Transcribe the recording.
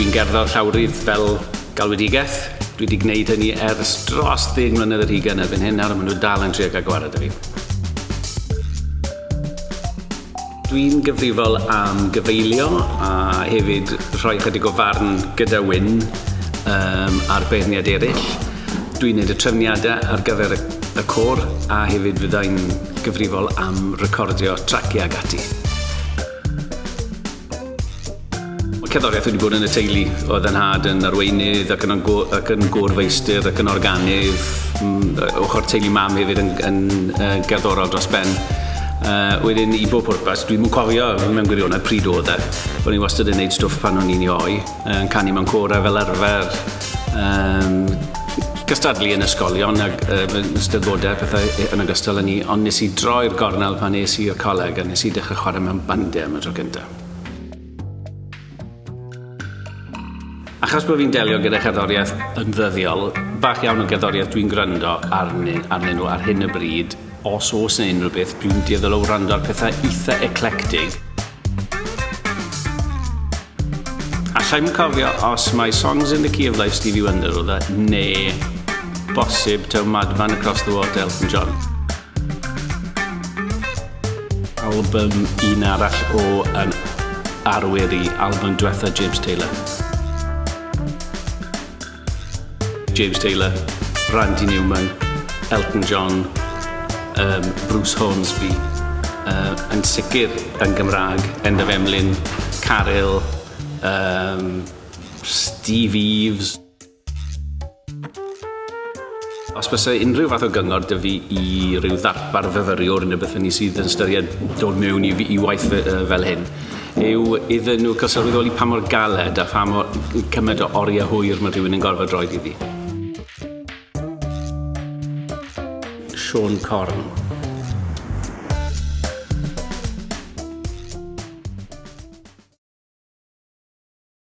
Dwi'n gerddor llawrydd fel galwedigaeth. Dwi wedi gwneud hynny ers dros ddeg mlynedd ar hugain erbyn hyn nawr a maen nhw dal yn trio cael gwared â fi. Dwi'n gyfrifol am gyfeilio a hefyd rhoi chydig o farn gyda Wyn um, a'r beirniad eraill. Dwi'n neud y trefniadau ar gyfer y, y côr a hefyd fyddai'n gyfrifol am recordio traciau ag ati. Mae cerddoriaeth wedi bod yn y teulu. Oedd yn nhad yn arweinydd ac yn, ac yn gôr-feistr ac yn organydd. Mm, ochr teulu mam hefyd yn, yn, yn gerddorol dros ben. Uh, wedyn, i bob pwrpas, dwi'n mwyn cofio mewn gwirionedd pryd oedd e. O'n i wastad yn neud stwff pan o'n i'n ioi, yn canu mewn corau fel arfer, um, cystadlu yn ysgolion ac uh, ysteddfodau pethau yn ogystal â ni, ond nes i droi'r gornel pan es i i'r coleg a nes i dechrau chwarae mewn bandiau am y tro cyntaf. Achos bod fi'n delio gyda cherddoriaeth yn ddyddiol, bach iawn o gerddoriaeth dwi'n gwrando arnyn, arnyn nhw ar hyn o bryd. Os oes yna unrhyw beth, dwi'n dueddol o wrando ar pethau eitha eclectig. Allai'm cofio os mae Songs in the Key of Life Stevie Wonder oedd e, neu bosib taw Madman Across the Water Elton John. Album un arall o yn arwyr i, album diwetha James Taylor. James Taylor, Randy Newman, Elton John, um, Bruce Hornsby, uh, yn sicr yn Gymraeg, Endaf Emlyn, Caryl, um, Steve Eaves. Os bysa unrhyw fath o gyngor 'da fi i ryw ddarpar fyfyriwr neu beth bynnag sydd yn ystyried dod mewn i, i waith fel hyn, yw iddyn nhw cael sylweddoli pa mor galed a pha mor cymaint o oriau hwyr mae rhywun yn gorfod rhoi iddi. Siôn Corn.